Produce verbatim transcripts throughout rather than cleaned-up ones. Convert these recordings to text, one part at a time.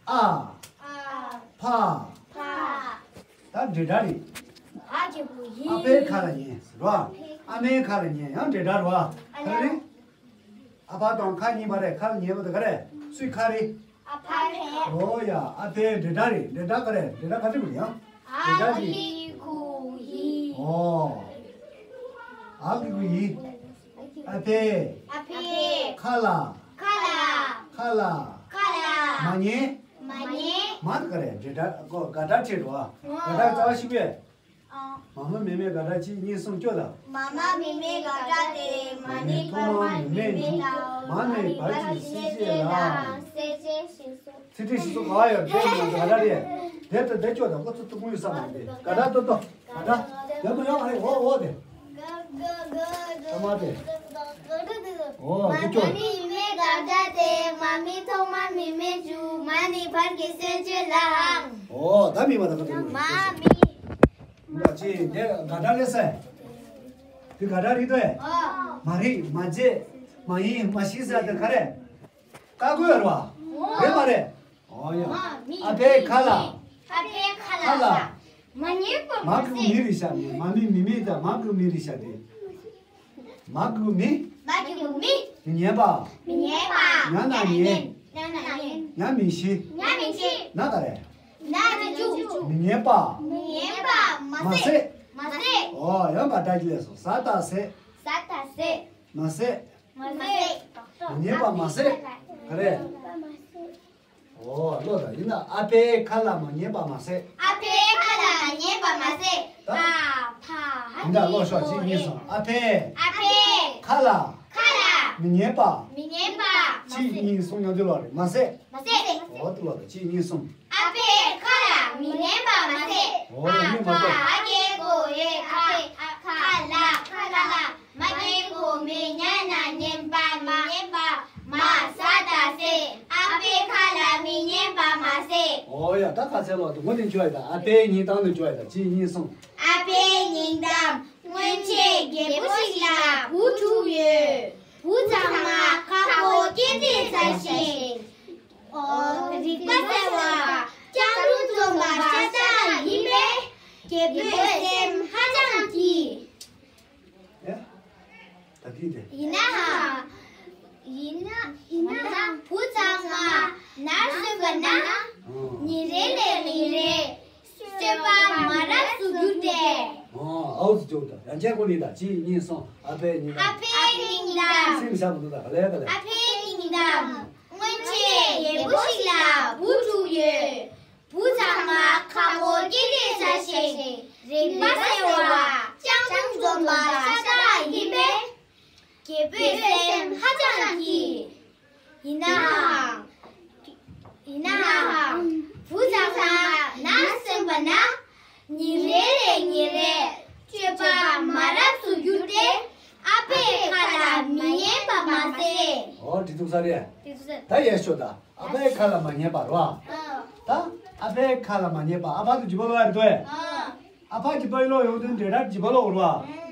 ཨ། ཨ། ཕ། ཕ། ད་འབྲེལ་སྒྲ་རེད། ཨ་གི་གུ་ཡི། ཨ་ཕའི་ཁ་ལ་ཉན་རོ། ཨ་མའི་ཁ་ལ་ཉན་ཡང་འབྲེལ་སྒྲ་རོ། ཨ་ཕ་རེད། ཨ་ཕ་དང་ཁ་གཉིས་པ་རེད། ཁ་ལ་ཉན་པ་དེ་ག་རེད། སུའི་ཁ་རེད། ཨ་ཕ་རེད། ཨོ་ཡ། ཨ་ཕའི་འབྲེལ་སྒྲ་རེད། འབྲེལ་སྒྲ་ག་རེད། འབྲེལ་སྒྲ་ག་ཚོད་རེད་ཡང་། འབྲེལ་སྒྲ་རེད། ཨ་གི་གུ་ཡི། ཨོ། ཨ་གི་གུ་ཡི། ཨ་ཕའི། ཨ་ཕའི། ཁ་ལ། ཁ་ལ། ཁ་ལ། ཁ་ལ། མ་ཉན། མ་ཉན། མ་དེ་ག་རེད། འབྲེལ་སྒྲ་གོ་དགག་སྒྲ་ཕྲད་འགྲོ་ཨ། དགག་སྒྲ་རྩ་བ་ཞིག་པས། མ་མ་མེ་མེ་དགག་སྒྲ་གཅིག་གཉིས་གསུམ་བཅོ་ད། མ་མ་མེ་མེ་དགག་སྒྲ་དེ་མ་ནི་ཐོག་མ་མེ་མེ་འཇུག་མ་ནི་བར་གྱི་གསལ་བྱེད་ལ། གསལ་བྱེད་ཞེས་སོ། ཚིག་ཕྲད་ཞིག་གསུམ་ག་བ་ཡོད་དེ་མ་དགག་སྒྲ་རེད། དེ་ལྟར་དེ་བཅོ་ད་ཁོ་ཚོ་ཏུ་ཀུང་ཡོད་ས་མ་རེད། དགག་སྒྲ་ཏོ་ཏོ། དགག་སྒྲ་ཡོད་མ་ཡོད་མ་རེད། འོ་འོ་དེ། ཨ་མ་དེ། ཨོ་དེ་ཅོ། མ་མི་མེ་དགག་སྒྲ་དེ་མ་མི་ཐོག་མ་མི་མེ་འཇུག་མ་ནི་བར་གྱི་གསལ་བྱེད་ལའང་། ཨོ་ད་མི་མ་ད་ག་དེ། མ་མི། ཡ་ཅི་དེ་དགག་སྒྲ་ལས་སེ། དེ་དགག་སྒྲ་རེད་དོ། ཨོ། མ་རེད། མ་བྱེད། མ་ཡིན། མ་ཤི་ཟེར་དེ་ག་རེད། ཀ་ཀོ་ཡོད་རེད་བ། རེད་མ་རེད། ཨོ་ཡ། ཨ་ཕའི་ཁ་ལ། ཨ་ཕའི་ཁ་ལ། མ་ཉན་པ་མ་གི་མི་རེད་ཤག་མ་མི་མི་མི་དང་མ་གི་མི་རེད་ཤག་དེ། མ་གི་མི། མ་གི་མི། མི་ཉན་པ། མི་ཉན་པ། ཉན་ན་ཉན། ཉན་ན་ཉན། ཉན་མི་ཤེས། ཉན་མི་ཤེས། ན་ག་རེ། ན་ཅི་ཅུ། མི་ཉན་པ། མི་ཉན་པ་མ་ཟད། མ་ཟད། ཨོ་ཡང་ག་ད་ཅི་ལས་སོ། ཟ་ད་ཟད། ཟ་ད་ཟད། མ་ཟད། མ་ཟད། མི་ཉན་པ་མ་ཟད། ག་རེ། ཨོ་ལོ་ད་ཡིན་ན་ཨ་ཕའི་ཁ་ལ་མ་ཉན་པ་མ་ཟད། ཨ་ཕའི་ཁ་ལ་མ་ཉན་པ་མ་ཟད། ད་ཨ་ཕ་ཧ་ཡིན་ད་ལོ་ཤོག་གཅིག་གཉིས་གསུམ། ཨ་ཕའི་ཨ་ཕའི་ཁ་ལ་ཁ་ལ་མི་ཉན་པ། མི་ཉན་པ་མ་ཟད། གཅིག་གཉིས་གསུམ་ཡང་དུ་ལོ་རེད་མ་ཟད། མ་ཟད། ཨོ་དུ་ལོ་ད་གཅིག་གཉིས་གསུམ། ཨ་ཕའི་ཁ་ལ་མི་ཉན་པ་མ་ཟད། ཨོ་ད་ཨ་མི་མ་ཕ་ཟད། ཨ་གི་གུ་ཡི་ཨ་ཕའི་ཁ་ལ་ཁ་ལ། མ་ཉན་པ་མི་ཉན་ན་ཉན་པ་མི་ཉན་པ་མ་ཟ་ད་ཟད། ཨ་ཕའི་ཁ་ལ་མི་ཉན་པ་མ་ཟད། ཨོ་ཡ་ད་ཁ་ཚལ་ལོ་དུ་ངོ་ནས་འཇོག་ཡ་ད། ཨ་ཕའི་ཉིན་དང་ནས་འཇོག་ཡ་ད་གཅིག་གཉིས་གསུམ། ཨ་ཕའི་ཉིན་དང་སྔོན་ཆད་རྒད་པོ་ཞིག་ལ་བུ་དྲུག་ཡོད། བུ་ཚང་མ་ཁ་ཁོ་སྐྱེས་ཚེས་ཚ་ཞིང་། ཨོ་རིག་པ་གསལ་བ་སྤྱང་གྲུང་འཛོམས་པ་ཤ་སྟག་ཡིན་པས་རྒད་པོའི་སེམས་ཧ་ཅང་སྐྱིད། ཡ། ད་གིན་དེ། ཡིན་ནའང་། ཡིན་ན་ཡིན་ནའང་བུ་ཚང་མ་ནར་སོན་པ་ན། ཨོ། ཉིན་རེ་ལས་ཉིན་རེ་སྤྱོད་པ་མ་རབས་སུ་གྱུར་ཏེ། ཨོ་ཨའུ་ཙི་ཅོག་ད་རང་ཅག་ཀུན་ནི་ད་གཅིག་གཉིས་གསུམ། ཨ་ཕའི་ཉིན་དང་། ཨ་ཕའི་ཉིན་དང་། སེམས་བཞག་མི་འདུག་ད་ག་ལེ་ག་ལེ། ཨ་ཕའི་ཉིན་དང་། སྔོན་ཆད་རྒད་པོ་ཞིག་ལ་བུ་དྲུག་ཡོད། བུ་ཚང་མ་ཁ་མོ་སྐྱེས་ཚེས་ཚ་ཞིང་རིག་པ་གསལ་བ་སྤྱང་གྲུང་འཛོམས་པ་ཤ་སྟག་ཡིན་པས། རྒད་པོའི་སེམས་ཧ་ཅང་སྐྱིད། ཡིན་ནའང་། ཡིན་ནའང་། བུ་ཚང་མ་ནར་སོན་པ་ན། ཉིན་རེ་ལས་ཉིན་རེ་སྤྱོད་པ་མ་རབས་སུ་གྱུར་ཏེ། ཨ་ཕའི་ཁ་ལ་མི་ཉན་པ་མ་ཟད། ཨོ་དེ་འདུག་ས་རེད། དེ་འདུག་ས། ད་ཡར་ཤོག་ད། ཨ་ཕའི་ཁ་ལ་མ་ཉན་པ་རོ། ཨ། ད་ཨ་ཕའི་ཁ་ལ་མ་ཉན་པ། ཨ་ཕ་དུ་ཇི་པ་ལོ་ཡར་དོ་ཨེ། ཨ། ཨ་ཕ་ཇི་པ་ལོ་ཡོང་དུས་འདྲེ་ར་ཇི་པ་ལོ་རོ། ཨ།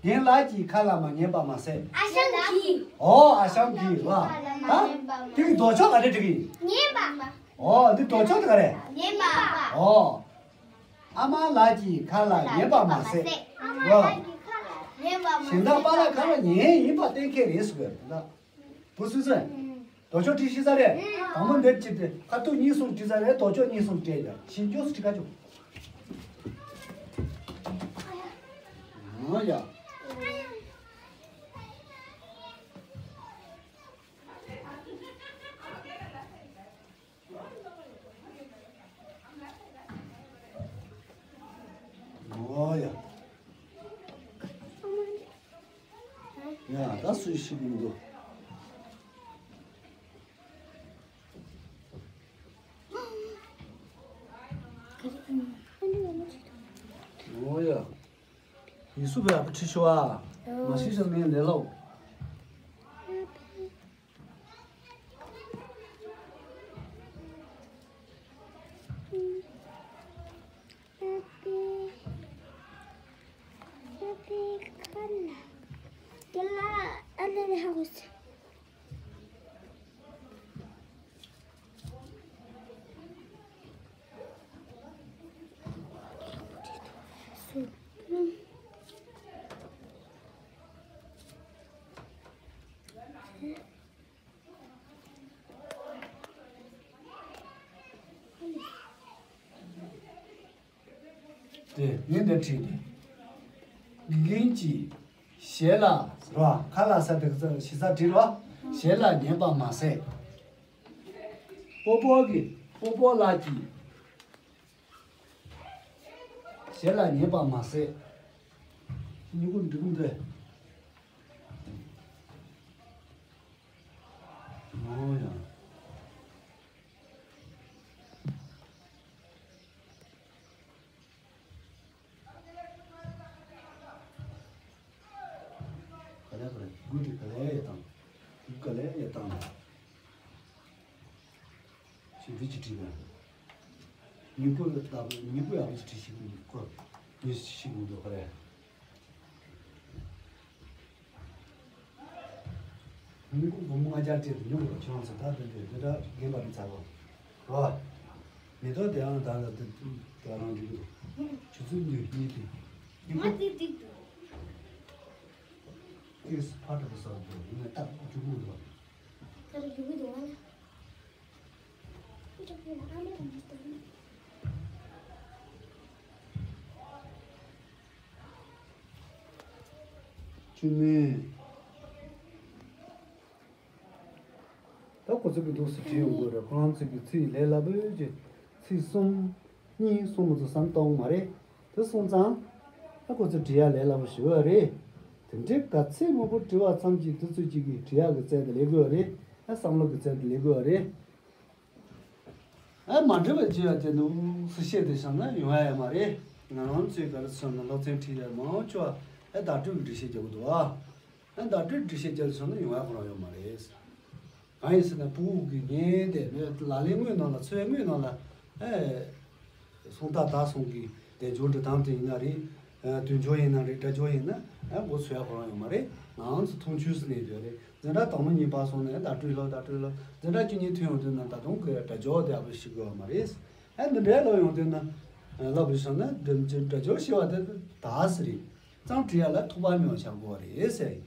རྒན་ལགས་ཀྱི་ཁ་ལ་མ་ཉན་པ་མ་ཟད། ཨ་ཞང་གིས། ཨོ་ཨ་ཞང་གིས་རོ། ད་དེ་གི་ལྡོག་ཕྱོགས་ག་རེ་འགྲིག་གི། ཉན་པ། ཨོ་འདི་ལྡོག་ཕྱོགས་དེ་ག་རེ། ཉན་པ། ཨོ། ཨ་མ་ལགས་ཀྱི་ཁ་ལ་ཉན་པ་མ་ཟད། ཨ་མ་ལགས་ཀྱི་ཁ་ལ་ཉན་པ་མ་ཟད། གཞན་དག་པཱ་ལགས་ཁ་ལ་ཉན་ཡིན་པ་གཏན་འཁེལ་རེད་ཟེར་བས་ད། བུ་སུ་སུ། ལྡོག་ཕྱོགས་ཁྲིད་ཤེས་ས་རེད། དང་པོ་འདིར་ཅིག་སྟེ་ཁ་ཐུག་གཉིས་གསུམ་ཁྲིད་ས་རེད། ལྡོག་ཕྱོགས་གཉིས་གསུམ་སྤྲད་ཡ་ཤིན་སྐྱོ་སུ་ཁྲིད་ཁ་ཆུ། ཨ་ཡ། ཨོ་ཡ། ཡ་ད་སུ་ཞིག་མི་འདུག་ཨོ་ཡ། ཡིག་གཟུགས་བས་ཨ་ཁུ་ཁྲི་ཤོ་ཨ། མ་ཤི་ཤོ་ངའི་ལས་སློབ། དེ་ངས་འདི་བྲིས་ཏེ། དགེ་རྒན་གྱིས་ཞལ་ལ་རོ་ཁ་ལ་ས་དེ་ཞེ་ས་བྲིས་རོ། ཞལ་ལ་ཉན་པ་མ་ཟད། སྤོ་སྤོ་གི་སྤོ་སྤོ་ལགས་ཀྱིས་ཞལ་ལ་ཉན་པ་མ་ཟད། སྨྱུ་གུ་འབྲུ་གུ་འདི། ཨོ་ཡ། ག་ལེ་ག་ལེ་དགུ་དེ་ག་ལེ་ཡ་བཏང་། དགུ་ག་ལེ་ཡ་བཏང་། ཞིག་འདི་ཅི་བྲིས་ན། མྱུ་གུ་ལ་ལྟ་བུ་མྱུ་གུ་ཡག་པོ་ཅིག་བྲིས་ཤིག་གོ། མྱུ་ཤིག་མི་འདུག་ག་རེ། མྱུ་གུ་སྒོར་མོ་ལྔ་བརྒྱ་སྤྲད་དུ་མྱུ་གུ་ལ་ཁྱོད་ཚོ་ད་དེ་འདྲའི་དེ་འདྲ་རྒན་པ་འདི་ཚ་གོ། རོ། མེ་ཏོག་དེའང་ད་ལ་དེ་དེ་རང་འགྲིག་གི་འདུག་ཆུ་ཚོད་གཉིས་གཉིས་དེ། མྱུ་གུ། ང་དེ་འགྲིག་འདུག་ཨེས་ཕ་ཏྲ་གི་སོགས་དེ་ཡིན་ན་ད་རྒྱུ་གུ་འདུག་ད་རྒྱུ་གུ་འདུག་ང་ལ། བཅུ་གཉིས། ད་ཁོ་ཚོ་གི་འདུག་སེ་བྲིས་ཡོང་དགོས་རེད། ཁོ་རང་ཚོ་གི་ཚིག་ལས་སླ་པོ་ཅིག་ཚིག་གསུམ། གཉིས་གསུམ་ཙམ་བསམ་གཏོང་མ་རེད། དེ་སོང་ཙང་། ཨ་ཁོ་ཚོ་བྲིས་ཡ་ལས་སླ་པོ་ཞེ་པོ་རེད། དེ་འདྲའི་ག་ཚད་མང་པོ་བྲིས་པ་ཙམ་གྱིས་དེ་ཚོ་གཅིག་གིས་བྲིས་ཡག་གི་རྩལ་དེ་ལས་དགོས་རེད། ཨ་བསམ་བློ་གི་རྩལ་དེ་ལས་དགོས་རེད། ཨ་མ་འགྲིག་པ་བྱས་ཡ་དེ་འདུག་སེ་བཤད་དེ་བཞག་ན་ཡོང་ཡ་ཡ་མ་རེད། ང་རང་ཚོའི་ག་རེ་ཟེར་ན་སློབ་ཚན་ཁྲིད་ཡ་མང་ཆེ་བ་ཨ་བརྡ་སྤྲོད་ཀྱི་འགྲེལ་བཤད་རྒྱག་གི་འདུག་ཨ། ཨ་བརྡ་སྤྲོད་འགྲེལ་བཤད་རྒྱག་སོང་ན་ཡོང་ཡ་ཁོ་རང་ཡོད་མ་རེད། གང་ཡིན་ཟེར་ན་ཕྲུ་གུ་གི་ཉན་དེ་ལ་ལས་དངོས་ནང་ལ་འཚོ་བའི་དངོས་ནང་ལ་ཨེ། སོང་ད་ད་སོང་གི་དལ་འབྱོར་འབྲི་སྟངས་དེ་ཡིན་ན་རེད། ཨེ་དུས་འབྱོར་ཡིན་ན་རེད། སྒྲ་སྦྱོར་ཡིན་ན་ཨེ་མགོ་ཚོས་ཡ་ཁོ་རང་ཡོད་མ་རེད། ང་ཚོ་མཐོང་ཆོས་སུ་གནས་དུས་རེད། འཛིན་གྲྭ་དང་པོ་གཉིས་པ་སོང་ནས་བརྡ་སྤྲོད་ལོ་བརྡ་སྤྲོད་ལོ་འཛིན་གྲྭ་བཅུ་གཉིས་ཐོན་ཡོང་དུས་ན་ད་དུང་གི་སྒྲ་སྦྱོར་དེ་ཨ་བ་ཞིག་དགོས་པ་མ་རེད། ཨེ་འདི་འདྲའི་ལོ་ཡོང་དུས་ན་ཨེ་ལབ་བཞག་ན་འདི་སྒྲ་སྦྱོར་ཤེས་པ་དེ་ད་སི་རེད། ཙང་བྲིས་ཡ་ལ་ཐོགས་པ་མེད་པ་བྱ་དགོས་པ་རེད་ཟེར།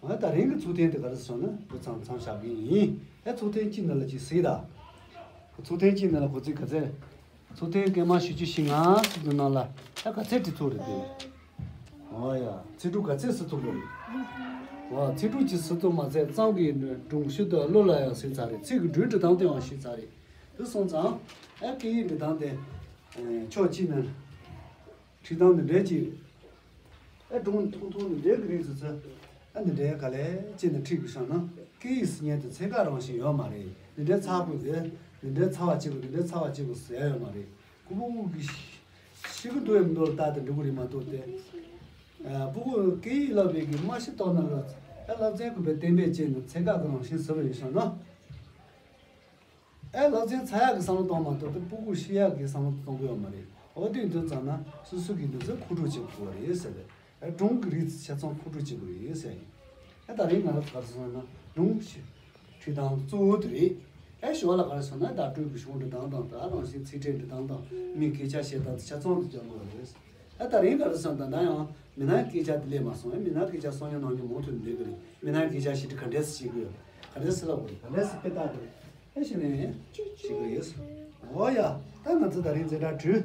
ང་ད་རིང་གི་ཚུགས་ཐེངས་དེ་ག་རེ་ཟེར་ན་འདི་ཚང་མཚམས་བཞག་གི་ཡིན། ཨེ་ཚུགས་ཐེངས་གཅིག་ནང་ལ་གཅིག་གཟིགས་དང་། ཚུགས་ཐེངས་གཅིག་ནང་ལ་གོ་ཚིག་ག་ཚད། ཚུགས་ཐེངས་སྐར་མ་བཞི་བཅུ་ཞེ་ལྔ་ཟེར་དུས་ནང་ལ་ཨེ་ག་ཚད་བྲིས་ཚུགས་རེད་དེ། འོ་ཡ་ཚིག་གྲུབ་ག་ཚད་ཟེར་ཐུབ་དགོས་རེད། འོ་ཚིག་གྲུབ་ཅིག་ཟེར་ཐུབ་མ་ཚད་གཙང་གི་སྒྲུང་ཤུལ་དུ་བློ་ལ་ཡང་ཟིན་ཚར་རེད། ཚིག་གི་འགྲོས་འབྲི་སྟངས་དེ་ཡང་ཤེས་ཚར་རེད། དེ་སོང་ཙང་ཨེ་སྐད་ཡིག་འབྲི་སྟངས་དེ་ཕྱོགས་གཅིག་ནས། ཁྲིད་སྟངས་འདི་འདྲས་ཀྱིས། ཨ་སྒྲུང་ཐུང་ཐུང་འདི་འདྲས་ཀྱི་རིགས་སུ་ཚུད། ཨ་འདི་འདྲས་ག་ལེ་ཅེས་ནས་ཁྲིད་དགོས་བྱུང་ན་སྐད་ཡིག་ཟེར་མཁན་དེ་ཚན་ཁག་རང་བཞིན་ཡོད་མ་རེད། འདི་འདྲས་ཚར་དགོས་ཏེ། འདི་འདྲས་ཚར་བ་གཅིག་གོ་འདི་འདྲས་ཚར་བ་གཅིག་གོ་ཟེར་ཡ་ཡོད་མ་རེད། ཁོ་བོ་གི་ཤི་གི་འདུག་ཡོད་མི་འདུག་ལ་ལྟ་དེ་འགྲིག་གི་རེད་མ་གཏོགས་ཏེ། ཨ་ཕྲུ་གུ་སྐད་ཡིག་བསླབ་པའི་གི་མ་ཤི་ཏོག་ན་ལ་ཨ་བསླབ་ཚན་གོ་བའི་གཏན་འབེབས་བྱས་ནས་ཚན་ཁག་གི་རང་བཞིན་ཟེར་བ་ཡོད་བྱུང་ན། ཨེ་སློབ་ཚན་ཚར་ཡག་གི་བསམ་བློ་གཏོང་མ་གཏོགས་ཏེ་ཕྲུ་གུ་ཤི་ཡག་གི་བསམ་བློ་གཏོང་གི་ཡོད་མ་རེད། འོ་དེ་འདི་ཙམ་ན་སོ་སོ་གི་འདི་ཚོ་མཁོ་སྤྲོད་བྱེད་དགོས་པ་རེད་ཟེར་བས། ཨེ་སྒྲུང་གི་རིགས་ཆ་ཚང་མཁོ་སྤྲོད་བྱེད་དགོས་རེད་ཟེར་ཡིན། ཨེ་ད་རིང་ང་ལ་ག་རེ་སོང་ན་སྒྲུང་ཞིག་ཁྲིད་སྟངས་གཙོ་བོ་དེ་རེད། ཨེ་ཞོར་ལ་ག་རེ་སོང་ན་བརྡ་སྤྲོད་ཀྱི་གཞུང་འབྲི་སྟངས་དང་ད་རང་བཞིན་ཚིག་ཕྲད་འབྲི་སྟངས་དང་མིའི་སྐད་ཆ་བཤད་སྟངས་དེ་ཆ་ཚང་དུ་སྦྱང་དགོས་པ་རེད། ཨ་ད་རིང་ག་རེ་བསམ་ད་ལྟ་ཡང་མི་སྣའི་སྐད་ཆ་དེ་སླེབས་མ་སོང་། ཨ་མི་སྣའི་སྐད་ཆ་གསོག་ཉར་གནང་རྒྱུ་མང་དུ་འདོད་ཀྱི་རེད། མི་སྣའི་སྐད་ཆ་ཞིབ་ཕྲ་ག་འདྲས་སེ་བྱེད་དགོས། ག་འདྲས་སེ་སློབ་དགོས། ག་འདྲས་སེ་དཔེ་ལྟ་དགོས། ཨ་ཞེས་ནས་བྱེད་དགོས་ཡོད། འོ་ཡ། ད་ང་ཚོ་ད་རིང་འཛིན་གྲྭ་དྲུག